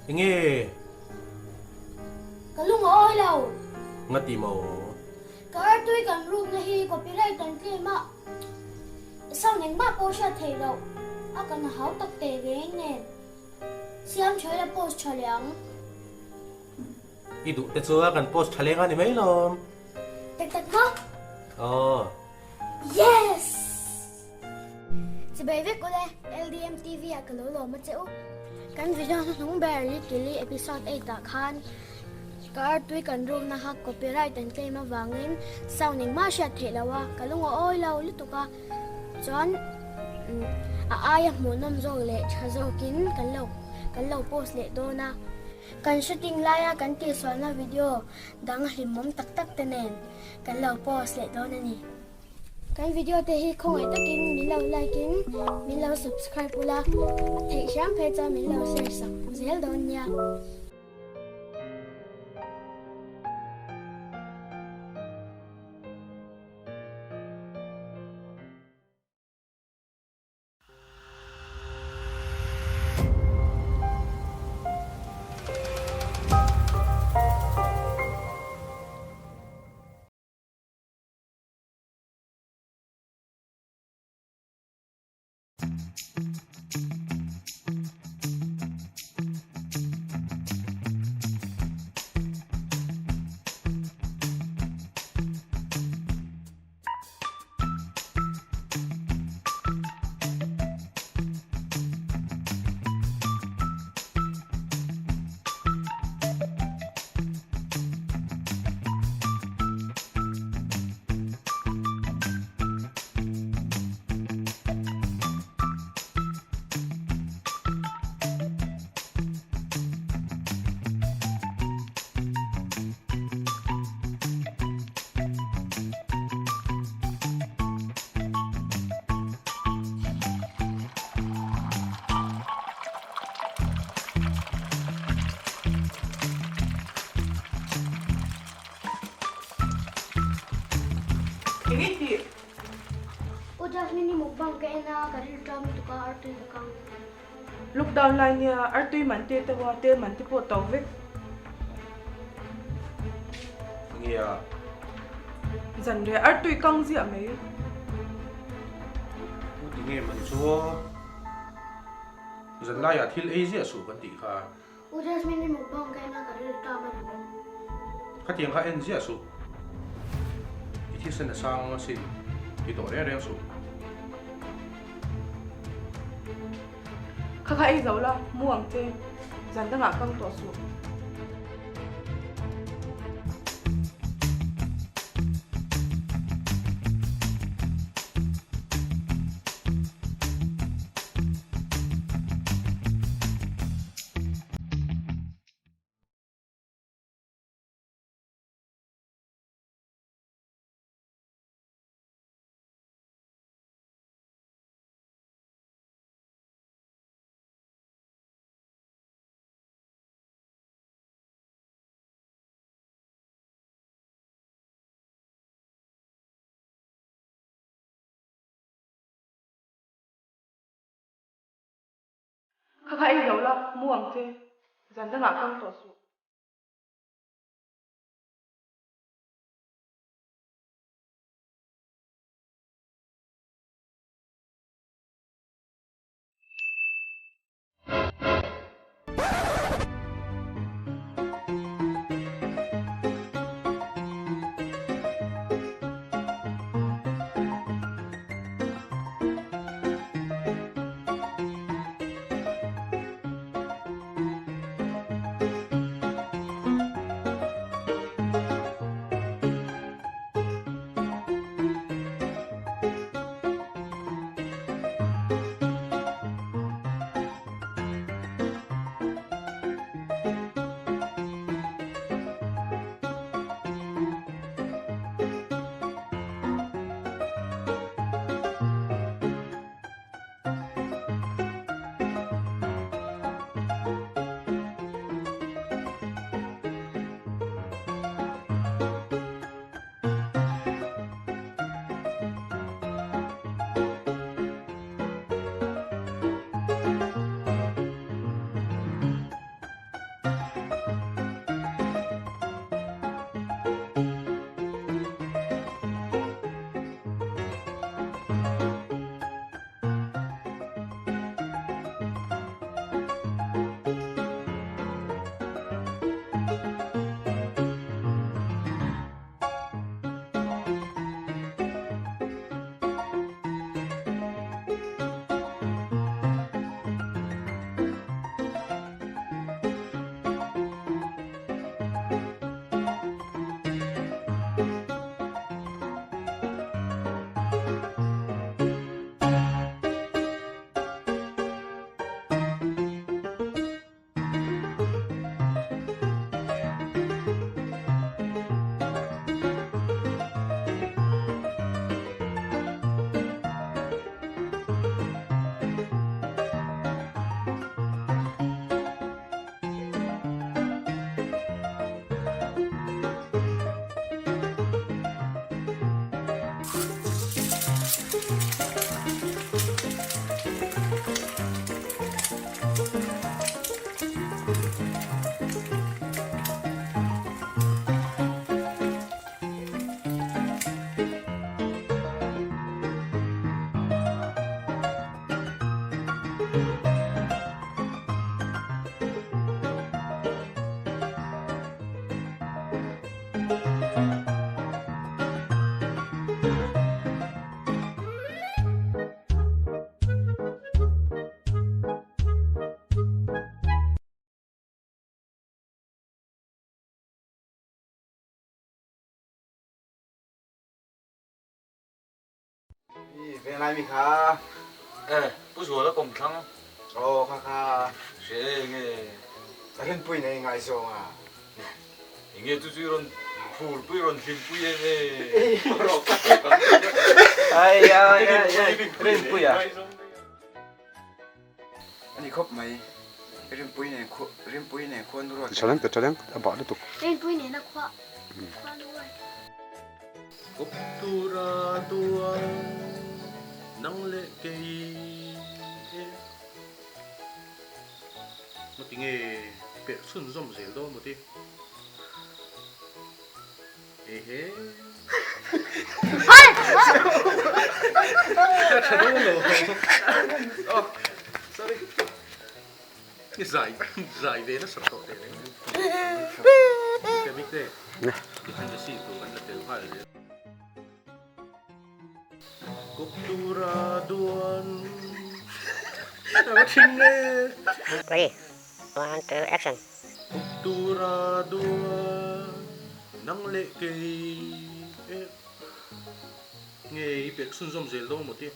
Enge? Ka lung a awi lo. Ngati maw? Ka artui kan rukna hi copyright an claim a, sound engmah pawh hriat theih loh a kan hau tak teh reng nen siam tha ila post tha leh ang. I duh te chu a kan post tha leng a ni mai lawm. Tak tak maw? Aw. Yes! Chibai vek ule, LDM TV ah ka lo lawm a che u. Kan video hnuhnung ber Likili episode 8 ah khan ka artui kan rukna kha copyright an claim avangin sound engmah hriat theih lo a, ka lung a awi lo lutuk a, chuan a aia hmuhnawm zawk leh tha zawkin kan lo kan lo post leh dawn a. Kan shooting laia kan tihsualna video dang hlimawm tak tak te nen kan lo post leh dawn a ni. Kan video te hi khawngaih takin min lo like in min lo subscribe ula, a theih hram phei chuan min lo share sak zel dawn nia. Eng i tih? U Jasmine i mukbang ka en a, ka rilṭam lutuk a, artui ka kang. Lockdown lai nia artui man te teuh a, tel man te pawh to vek. Enge a? Zan reh artui kang ziah mai. U ti nge man chu aw? Zan laiah thil ei ziah suh kan tih kha. U Jasmine i mukbang ka en a, ka rilṭam a ni bawk. Khatiang kha en ziah suh. I thisen a sang asin i tawh reng reng suh. Kha kha ei zo la, mu ang che. Zan dangah kang tawh suh. Kha kha ei zo la, mu ang che. Zan dangah kang tawh suh. I venglai mi kha. E, Pu Zuala kawmthlang. Aw kha kha. Hre e nge. Rinpui nei ngai zawng a. Enge chu chu i rawn phur pui rawn hlim pui em e. Ai ai ai ai Rinpui a. Ani khawp mai. Rinpui nen khua Rinpui nen khua nu ruat. Thaleng ta thaleng a bah lutuk. Rinpui nena khua khua nu ruat. Kawp tura duan nang leh kei e. Maw tinge perh chhunzawm zel dawn maw ti? Ehe. Ka tha dawn lo. Oh, sorry. I zai zai ve nasa tawh teh reng. Ka bik te. Behind the scene tur kan la tel nghal zel. Kawp tura duan a va thin nge. Ready, one, two, action. Kawp tura duan nang leh kei e nge i perh chhunzawm zel dawn maw ti.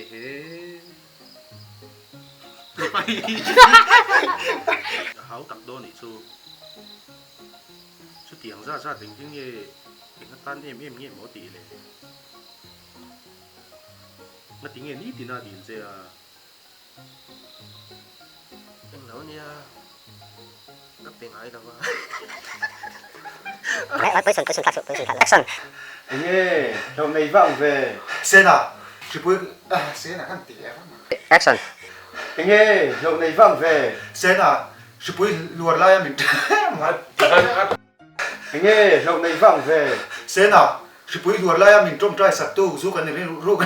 Ehe. A hau tak dawn nih chu. Chutiang zat zat engtin nge eng atan em em nge maw tih le? Ngati nge nitin a dil che a? Englo nia ka pe ngai lo a. Enge hlauh nei vang ve. Sena hripui Sena kan ti leh vang a. Enge hlauh nei vang ve. Sena Hripui luar laia min Enge hlauh nei vang ve. Sena, hripui luar laia min tawngtai saktu zu kan rin ruk.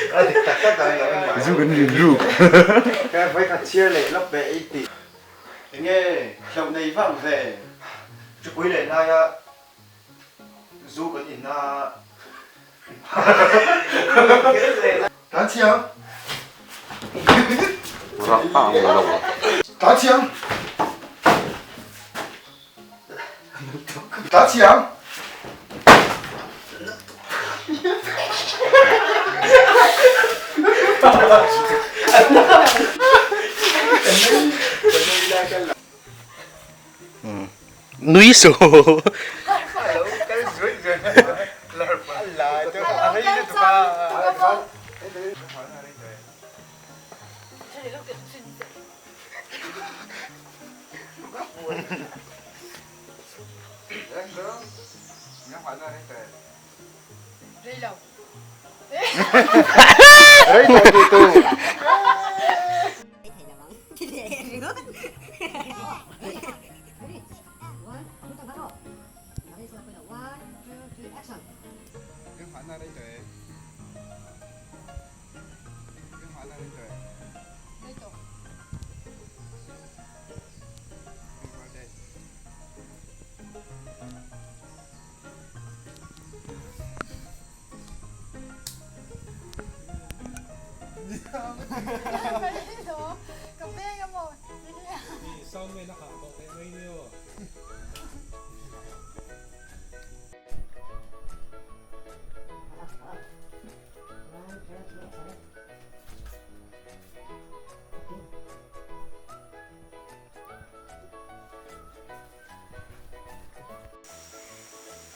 A dik tak tak dan lo engmah. Zu kan rin ruk. Ka vawi khat chhiar leh lawk ve ei tih. Enge hlauh nei vang ve. Hripui leh laia zu kan in a. Tan chiang. Rak a ang lo. Tan chiang. Tan chiang. Nui suh.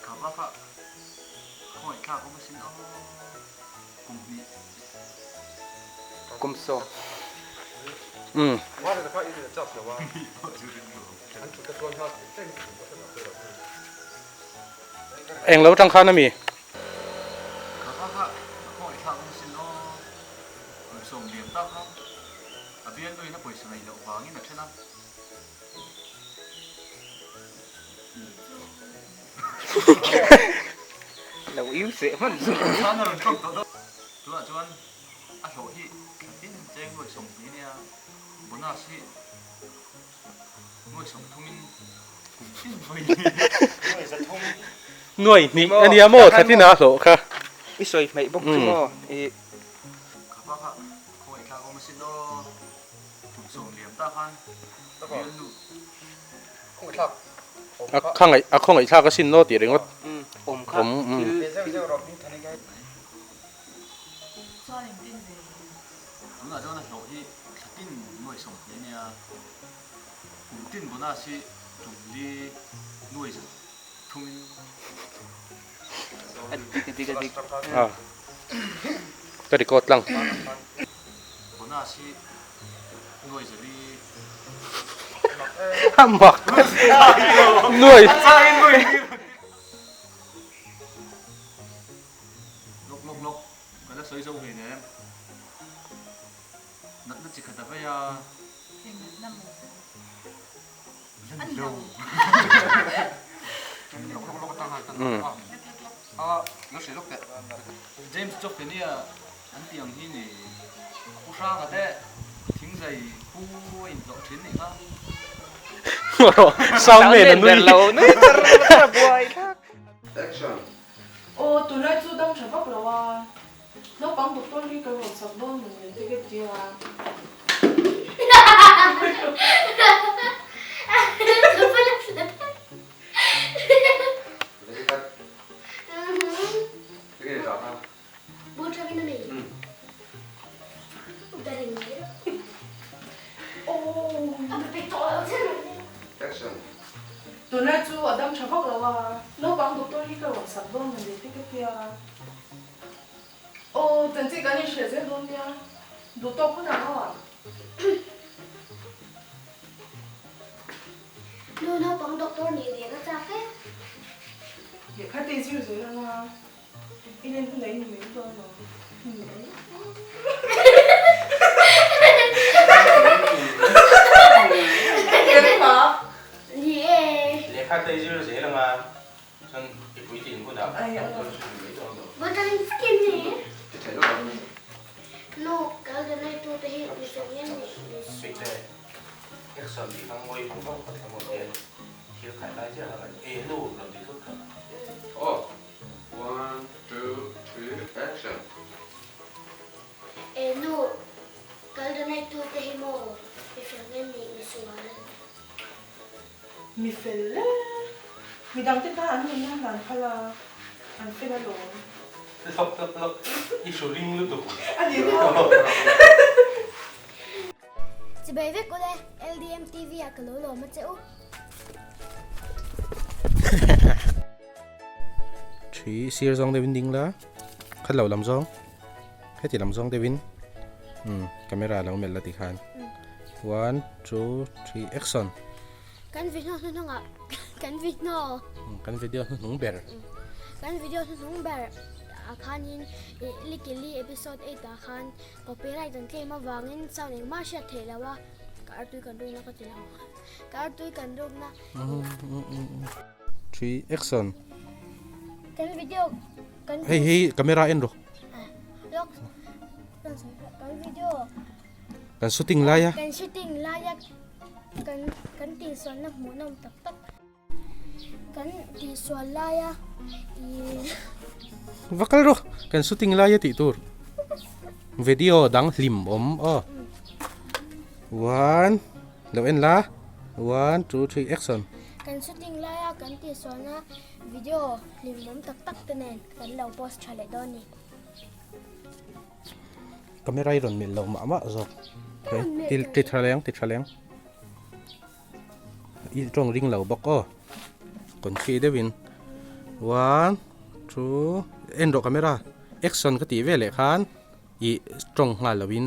Kha bak ah khawngaih thlak awm asin aw kum hnih. Kum sawm. Umm. Eng lo tang khan ami? Kha bak ah khawngaih thlak awm asin aw kum sawm liam tak kha a bialnuin a pawisa ngaih loh vangin a then a. Lo iu seh hman chu. Chuan a rawn tawk tawh dawn. Tunah chuan a hlawh hi thla tin cheng nuai 20 nia bonus hi nuai 30 in kum tin vawi Nuai 300. Nuai hnih a nia maw thla tin a hlawh kha. I sawi hmeih bawk chu maw i. Kha pa kha khawngaih thlak awm asin aw. Kum sawm liam ta khan bialnu A khawngaih a khawngaih thlak asin naw tih ringawt. Awm thil Tunah chuan a hlawh hi thla tin nuai 20 a nia. Kum tin bonus hi tum li nuai za thumin. A dik a dik a dik. Ka record tlang. Bonus hi nuai za li. A mak. Nuai. Lawk lawk lawk. Ka la sawi zo hlei nem. Natna chi khat a vei a. Eng natna maw? La ni lo. James Chawkpenia an tih ang hi ni Pu Hranga te thingzai pu a intlawh thin nih kha. Sound man a nui. Nui char char a buai thlak. Action. Aw tunlai chu dam tha vak lo a. Naupang doctor hi ka rawn sak dawn maw le te ka ti a. Tunlai chu a dam tha vak lo a, naupang doctor hi ka rawn sak dawn maw le te ka ti a. Aw, chanchin kan inhriat zel dawn nia, duh tawk hunah aw a. Nu naupang doctor nih ve ka chak e. Lehkha te zir zel anga i len hunah i ni mai dawn lo. Ni e. Lehkha te zir zel anga Chuan i puitlin hunah doctor chu ni mai dawn lo. Vawtang skin hi Nu kal donate tu te hi mi fel nge ni mi Big te action tih kha ngawi vang vang phawt emaw tian thil khaih lai chiah kha kan e nu rawn ti thut kha. Aw One two three action. E nu kal donate tu te hi maw mi fel nge ni mi sual. Mi fel e. Mi dangte tan an nunna hlan phal a, an fel alawm. Lawk lawk lawk, i hru ring lutuk. A ni maw? Chibai vek ule, LDM TV ah ka lo lawm a che u. Thi sir zawng deuhin ding la, khat lo lam zawng, heti lam zawng deuhin umm camera lo melh la tikhan. One, two, three, action! Kan video hnuhnungah kan video Kan video hnuhnung ber. Kan video hnuhnung ber ah khanin Likili episode 8 ah khan copyright an claim avangin sound engmah hriat theih lo a, ka artui kan rukna ka ti lo. Ka artui kan rukna. Three, action! Kan video kan Hei hei camera en rawh. Lawk kan video Kan shooting laia. Kan shooting laia kan kan tihsualna hmuhnawm tak tak kan tihsual laia ih. Va kal rawh kan shooting laia tih tur video dang hlim awm aw one lo en la one two three action. Kan shooting laia kan tihsualna video hlim awm tak tak te nen kan lo post tha leh dawn ni. Camera i rawn melh loh mah mah zawk. Ti tha leng, ti tha leng. I tawng ring lo bawk aw. Kawn khi deuhin. One, two, en rawh camera. Action ka tih ve leh khan i tawng nghal loin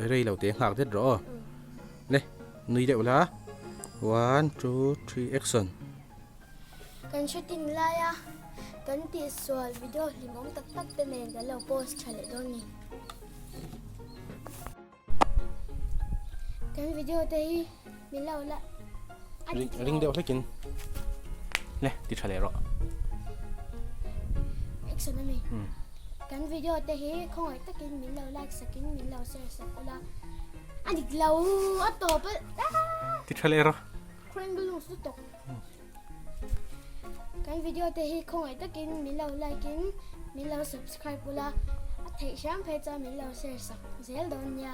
rei lo te nghak det rawh aw. Le, nui deuh la. One, two, three, action. Kan shooting laia kan tihsual video hlimawm tak tak te nen kan lo post tha leh dawn ni. Kan video te hi min lo la a ti Ring deuh hlekin le ti tha leh rawh. Action a mi. Kan video te hi khawngaih takin min lo like sakin min lo share sak ula. A dik lo a tawp a. Ti tha leh rawh. Kranglung su tawk. Kan video te hi khawngaih takin min lo like in min lo subscribe ula a theih hram phei chuan min lo share sak zel dawn nia.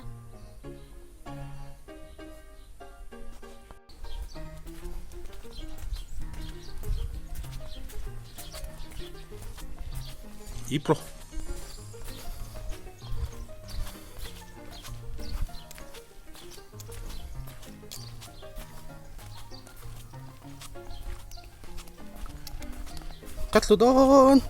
Hip rawh. Ka tlu dawn.